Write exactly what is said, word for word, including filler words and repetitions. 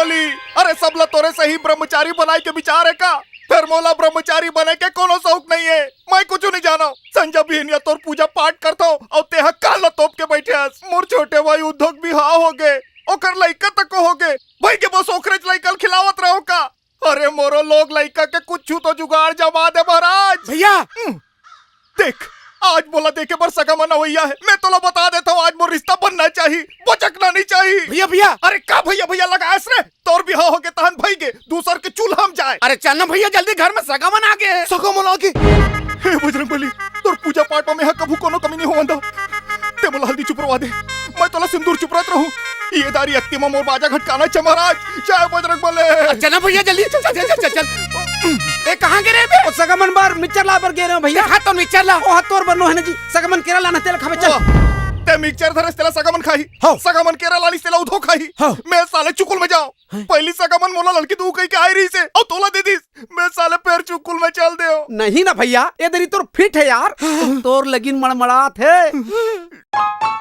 बोली, अरे सब ला तोरे सही ब्रह्मचारी बनाए के विचार हे का? फेर मोला ब्रह्मचारी बने के कोनो शौक नइ हे, मैं कुछु नइ जानव। संझा बिहनिया तोर पूजा पाठ करथंव अउ तेहा कान ला तोप के बइठे हस। मोर छोटे भाई उद्धव के बिहाव होगे, ओकर लइका तको होगे, भइगे बस ओकरेच लइका ल खिलावत रहों का? अरे मोरो लोग लइका के कुछु तो जुगाड़ जमा दे महाराज। भइया। हम्म। देख, आज मोला देखे बर सगा मन अवइया हे। मैं तोला बता देथंव, आज मोर रिश्ता बनना चाही, बचकना नइ चाही। भइया, भइया। अरे का भइया, भइया लगायस रे? तोर बिहाव होगे तहन भइगे, दूसर के चूल्हा म जाय। अरे चल ना भइया, जल्दी घर म सगा मन आगे। सगा मन आगे? हे बजरंग बली, तोर पूजा पाठ म मेंहा कभू कोनो कमी नइ होवन दंव। तें मोला हल्दी चुपरवा दे, मैं तोला सिंदूर चुपरत रहूं। ये दारी अक्ती म मोर बाजा घटकाना हे महाराज। जय बजरंग बली। चल ना भइया, जल्दी चल, चल, चल, चल, चल। ए, कहाँ गे रे बे? ओ सगा मन बर मिक्सचर लाय बर गे रहेंव भइया। हाँ तो मिक्सचर ला। ओ हाँ, तोर बर नोहे ना जी, सगा मन केरा लाना, तेला खाबे, चल। ओ, तें मिक्सचर धरेस, तेला सगा मन खाही। हाँ। सगा मन केरा लानिस, तेला उधव खाही। हाँ। मैं साले चुकुल म जांव। हैं? पहिली सगा मन मोला लड़की दुहू कहिके आय रहिसे, अउ तोला दे दिस। मैं साले फेर चुकुल म चल देंव। नहीं ना भइया, ए दरी तोर फिट हे यार। तोर लगिन मड़मड़ात हे।